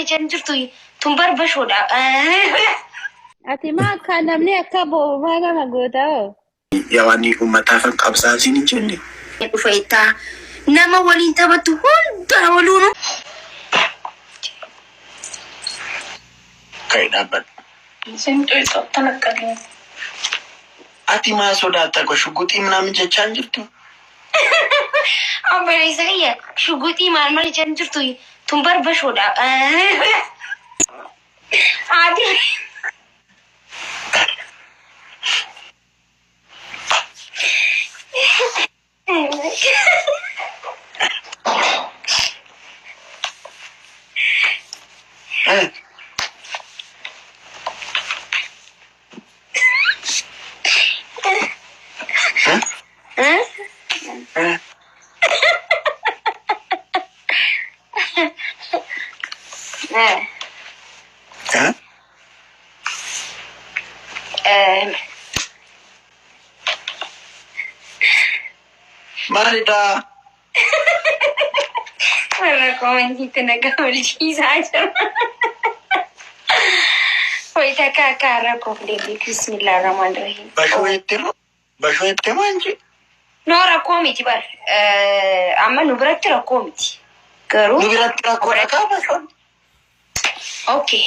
Ijaan jirtu tun barbashoodha. Ati maa akka namni akka boomaa nama goota hoo? Yaa waan uummataaf qabsaa siin hin jenne. Dhufa ittaa nama waliin taphattu hunda waluunu. Ka'e dhaabbadhu. Isin xoxxan akka Ati maa sodaatta ko shuguxii minaamin jechaa hin jirtu. Obboleessa kiyya shuguxii maal maal ijaan jirtu tun barbashoodha. Haati. Eh, eh, eh. Eh? Maalidhaa? Warra koomentiitti nagaa walchiisaa jira. Wayita akka akka har'a koof deebi'e. Bismillah ar-Rahmaan ar-Rahiim. Bashoo jettee moo? Bashoo jettee moo anji? No, rakkoo miti bar. Amma nu biratti rakkoo miti. Garuu Nu biratti rakkoo dhagaa bashoon. Okay.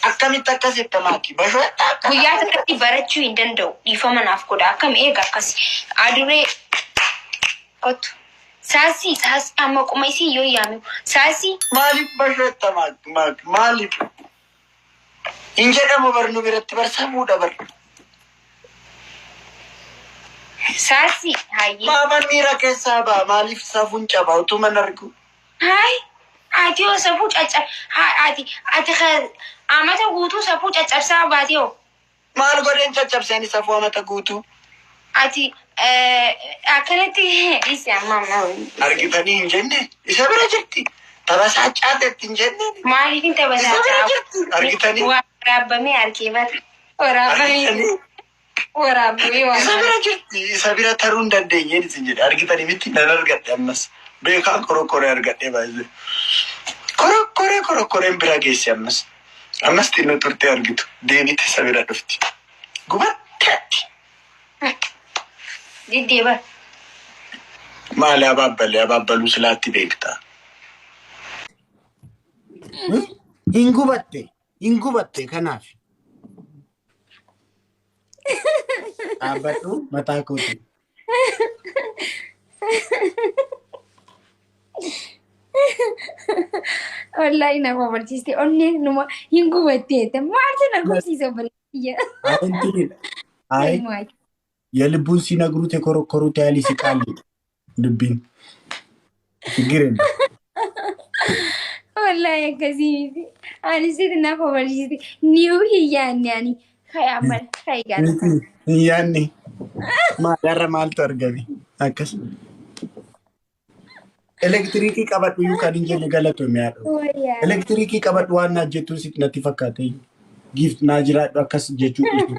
Akkamitti akkas jetta maaki? Bashoo jetta akka Guyyaa takkatti barachuu hin danda'u. Dhiifama naaf godha. Akkam eega akkas. Aduree kottu. Saasii saasii amma quma isii yoo yaame. Saasii. Maaliif bashoo jetta maaki? Maaki maaliif? Hin jedhamu bar nu biratti bar safuudha bar. Saasii hayyee. Maaman miira keessaa ba'a maaliif safuun caba utuman argu. Hayi ati hoo safuu caccab ati ati amata guutuu safuu caccabsaa baate hoo. Maal godheen caccabsee ani safuu amata guutuu? Ati akkanatti dhiisi amma amma. Argitanii hin jenne isa bira jirti. Tabasaa caatetti hin jenne. Maaliif hin Isa bira tabasaa jirti. Argitanii. Waraabamee harkee bara. Waraabamee Argitanii. waraabamee waan. Isa bira jirti. Isa bira taruu hin dandeenyeen isin jedhe. Argitanii miti nan argadhe ammas. Beekaan korokkoree argadhe baay'ee. Korokkoree korokkoreen bira geesse ammas. Ammas xinnoo turtee argitu. Deebite isa bira dhufti. Gubatteetti. Diddee bara. Maali abaabbalee abaabbaluu silaatti beektaa? Hin gubatte, hin gubatte kanaaf. Dhaabbadhu mataa kooti. Wallaahi nama barsiiste onneen numa hin gubattee maaltu na gubsiise obboleetiyya. Ayi እንትንidha. Ayi የልቡን ሲነግሩት የኮረኮሩት ያህል ይስቃል። ልቢን ችግር የለም። Wallaahi akkasii miti. Ani sitti na barsiiste niu hin yaadne ani ka'e amma ka'e gaala. Hin yaadne maal maaltu argame akkas. Elektirikii qabadhu iyyuu kan hin jenne galatoomi haadha. Wayyaa. Elektirikii qabadhu waan naa jettuun sitti natti fakkaate. Gift naa jiraadhu akkas jechuu dhiisu.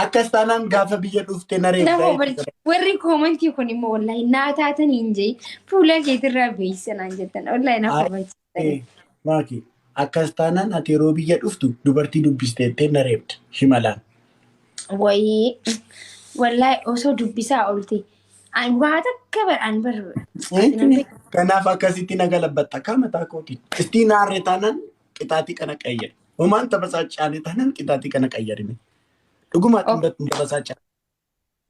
Akkas taanaan gaafa biyya dhufte na Nama reebdaa barsiise. Warri koomantii kun immoo wallaahi naa taatan hin jee fuula keetirraa beeksisa naan jettan wallaahi na barsiisan. Maaki akkas taanaan ati yeroo biyya dhuftu dubartii dubbisteettee na reebda shimalaan. Wayii wallaahi osoo dubbisaa oolte ani waa takka bar ani bar Kanaaf akkasitti na galabbatta akka mataa kootiin. Istii naarree taanaan qixaatii kana qayyari. Homaan tabasaaccaane taanaan qixaatii kana qayyarime. Dhugumaatti hin tabasaaccaane.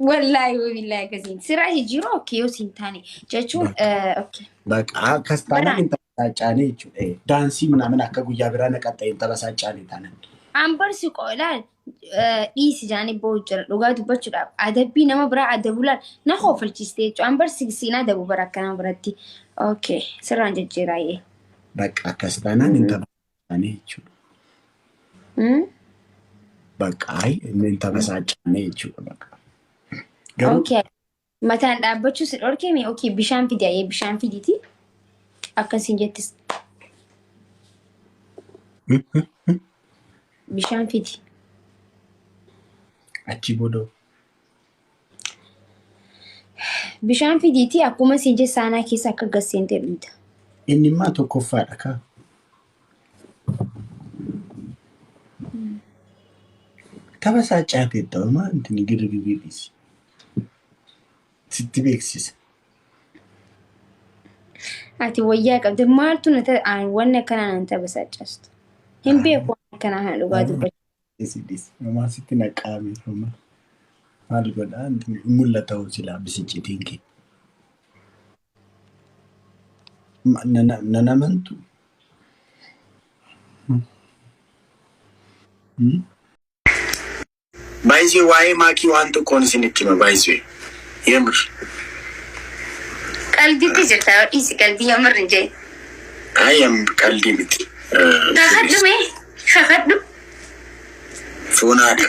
Wallaahi wabillaahi akkasiin siraa jijjiiruu okay yoo siin taane jechuun okay. Baqa akkas taanaan hin tabasaaccaane jechuudha. Daansii minaamin akka guyyaa biraa na qaxxa'e hin tabasaaccaane taanaan. An barsi qolaan dhiisi jaanii boo'u jira dhugaa dubbachuudhaaf adabbii nama biraa adabu laal na koofalchiiste jechuudha. An barsi siin adabu bara akka nama biratti. Okay sirraan jijjiiraayee. Baqa akkas taanaan hin tabasaaccaane jechuudha. Baqa hin tabasaaccaane jechuudha. Baqa. Garuu Okay. Mataan dhaabbachuu si dhorkee mee okay bishaan fidi ayyee bishaan fidiiti akkasiin jettis bishaan fidi. Achi booda Bishaan fidiiti akkuma siin jette saanaa keessa akka gad seentee dhugda. Inni immoo tokkoffaadha kaa. Tabasaacaa ta'e maa intini girgirrii dhiisi. Sitti beeksisa. Ati wayyaa qabda maaltu na ta'e wanni akkanaa nan tabasaacastu. Hin beeku waan akkanaa kana dhugaa dubbachuu. Dhiisi dhiisi. Homaa sitti naqaame homaa. Maal godhaa intini mul'ata hoo silaa bisiccitiin kee. Nan amantu. Baay'isee waa'ee maakii waan tokkoon isinitti hima baay'isee. Yemir. Qalbiitti jirta yoo dhiisi qalbii yamarri hin jee. Ayyam qalbii miti. Kakadhu mee kakadhu. Foon haadha.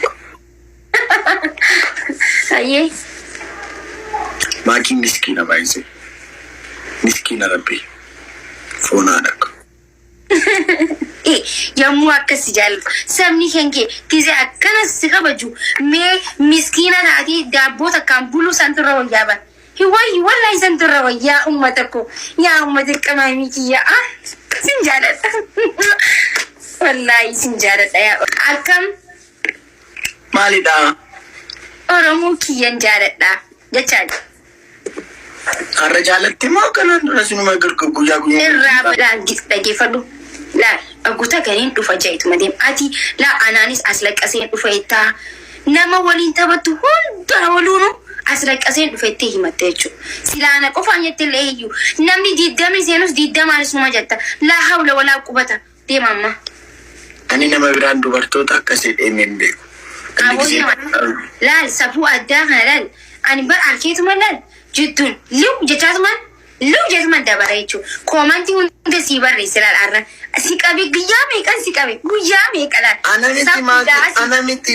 Hayyee. Maakiin miskiina baay'isee. Miskiina rabbi. Foon haadha. Yommuu akkas si jaallatu sabni kan kee tizee akkanas si kabaju mee miskiina taatee daabboo takkaan buluu santu irra wayyaa bara. Wayyi wallahi santu irra wayyaa uummata koo yaa uummata qamaamii kiyya ah sin jaaladha. Wallahi sin jaaladha yaa akkam Maalidhaa? Oromoo kiyyan jaaladha jechaa Har'a jaalatte moo kanaan dura sinuma guyyaa guyyaa? Irraa laal dhageeffadhu. Laal guutaa gariin dhufa jeetuma deema. Ati laa anaanis as laqqaseen dhufa jettaa. Nama waliin taphattu hunda waluunu as laqqaseen dhufa jettee himatte jechuudha. Silaana qofaan jette illee iyyuu namni diddamni seenus diddamaanis numa jetta. Laa hawla walaa qubata deema amma. Ani nama biraan dubartoota akkasii deemee hin beeku. Inni gisee Laal safuu addaa kana laal ani bar arkeetuma laal jidduun liw jechaatumaan liw jechumaan dabara jechuudha. Koomantii hunda sii barreesse laal arra. Si qabe guyyaa meeqan si qabe guyyaa meeqa laal. Ana miti maakii ana miti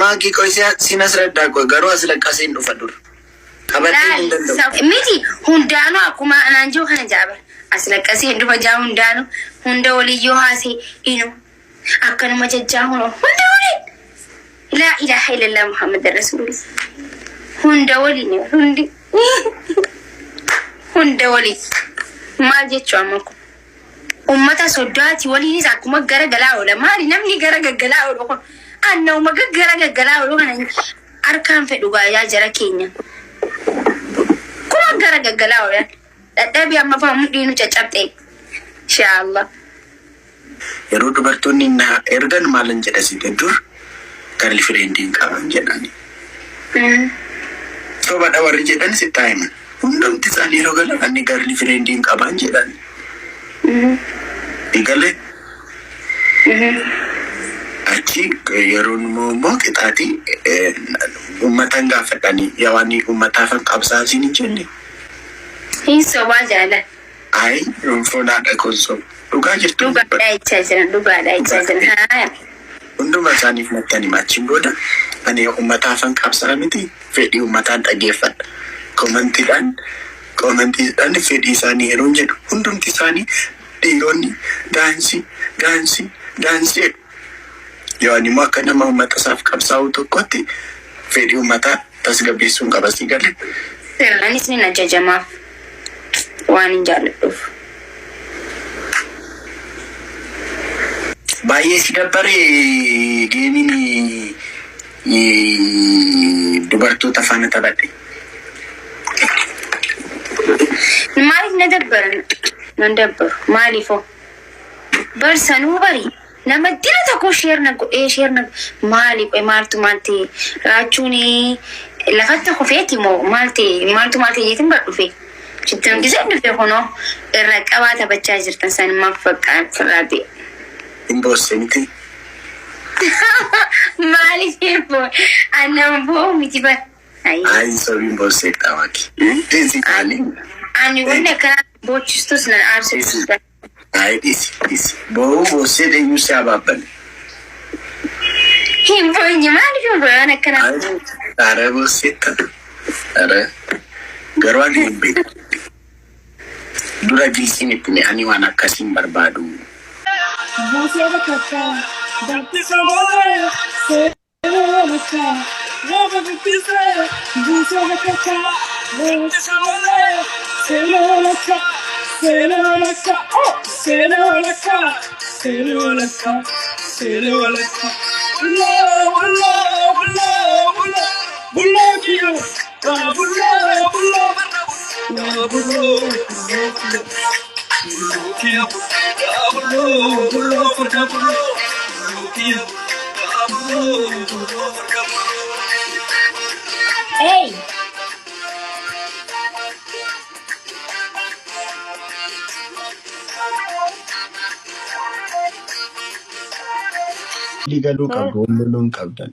maakii qoyisee sin as raddaa qoy garuu as laqqaseen dhufa dur. Qabadhee hin danda'u. Miti hundaanuu akkuma anaan jiru kana jaaba. As laqqasee dhufa jaa hundaanuu hunda walii yoo haasee inu akkanuma jajjaa hunda waliin. Laa ilaaha illallah Muhammad Rasulullah. Hunda waliin hundi hunda waliin maal jechuu amma kun. Uummata soddaati waliinis akkuma gara galaa oola. Maali namni gara gaggalaa oolu kun? Annauma gara gaggalaa oolu kana harkaan fedhu gaayaa jara keenya. Kuma gara gaggalaa oolan. Dadhabii amma fa'aa mudhiinu caccabxee. Inshaallah. Yeroo dubartoonni na ergan maalan jedha siite dur girlfriendiin qaban jedhani. Sobadha warri jedhan sitti haa himan. Hundumti isaanii yeroo galan ani girlfriendiin qaban jedhan. Galee achi yeroon immoo qixaatii uummatan gaafadhanii yaa waan uummataaf qabsaasiin hin jenne. Hin sobaa jaalala. Ayi fonaadha kun soba. Dhugaa jirtu. Dhugaadhaa jechaa jiran dhugaadhaa jechaa jiran. Haa. Hunduma isaaniif natti hima. Achiin booda ani uummataafan qabsaa miti fedhii uummataan dhageeffadha. Komantiidhaan komantiidhaan fedhii isaanii yeroo jedhu hundumti isaanii dhiironni daansii daansii daansii jedhu. Yoo ani immoo akka nama uummata isaaf qabsaa'u tokkotti fedhii uummataa tasgabbeessuun qaba si galee. Anis nin ajajamaaf waan hin jaalladhuuf. Baay'ee si dabbaree geemiin dubartoota faana taphadhe. Maaliif na dabbaran? Nan dabbaru. Maaliifoo? Barsanuu bari. Nama dila tokko share na godhee share na maali qoy maaltu maal ta'e raachuun lafatti kufeeti moo maal ta'e maaltu maal ta'e jeetiin bar dhufe. Jittan gisee dhufe kunoo irra qabaa taphachaa jirtan san maaf bakka firraa ba'e. Hin boosse miti. Maaliif hin boo? Annan boo miti bar. Ayi sobiin boossee tawaaki. Dhiisi taani. Ani wanni akkanaa boochistus nan aarsitus. Ayi dhiisi dhiisi. Boo'uu boossee eenyu si abaabban. Hin boonye maaliif hin boo'an akkanaa? Ara boossee ta'a. Ara garuu ani hin beeku. Dura gilsiin itti ani waan akkasiin barbaadu. Seenaa walakkaa, seenaa walakkaa, seenaa walakkaa, seenaa walakkaa. Bulloo, bulloo, bulloo, bulloo, bulloo kiyyoo. Waa bulloo, bulloo, waa bulloo, bulloo kiyyoo. Bulloo kiyyoo, waa bulloo, bulloo, bulloo, bulloo kiyyoo. Waa bulloo, bulloo, bulloo. Hey! Walii galuu qabdu, wal loluu hin qabdan.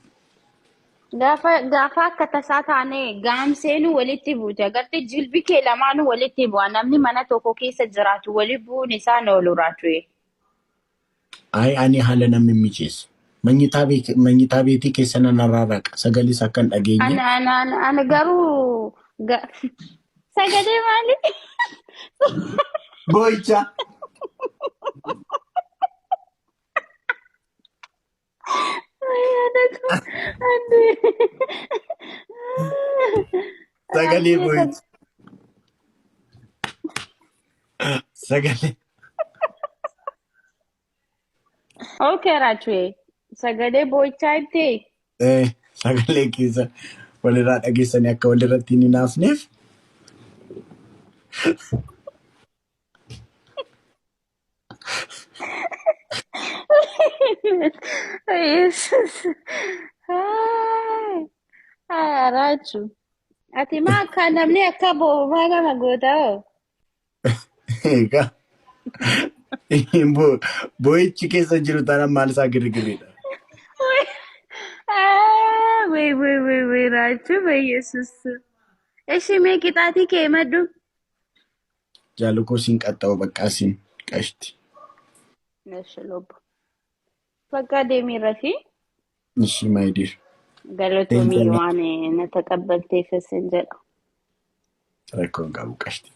Gaafa gaafa akka tasaa taane gaamseenuu walitti buute agartee jilbi kee lamaanuu walitti bu'a namni mana tokko keessa jiraatu wali bu'uun isaan oolu raachuu. Ayi ani haala namni mijeessu. Manyitaa beetii keessa nan rarraqa. Sagalees akka hin dhageenye. Ana ana ana ana garuu sagalee maali? Boo'icha. Sagalee boo'icha. Sagalee. Okay raachuu sagalee boo'ichaa itti. Sagalee keessa walirraa dhageessanii akka walirratti hin hinaafneef. Yesus. Ay, Raachuu. Ati maa akka namni akka boo'u nama goota hoo? Egaa boo'ichi keessa jiru taanaan maal isaa girgirriidha. Wai wai wai wai Raachuu በኢየሱስ እሺ mee qixaatii kee maddu. Jaalukoo siin qaxxa'u bakka siin qashti. እሺ lubbu. Bakka deemirratti Ishi my dear. galatoomii waan na taqabbalteef sin jedha. Rakkoo hin qabu qashti.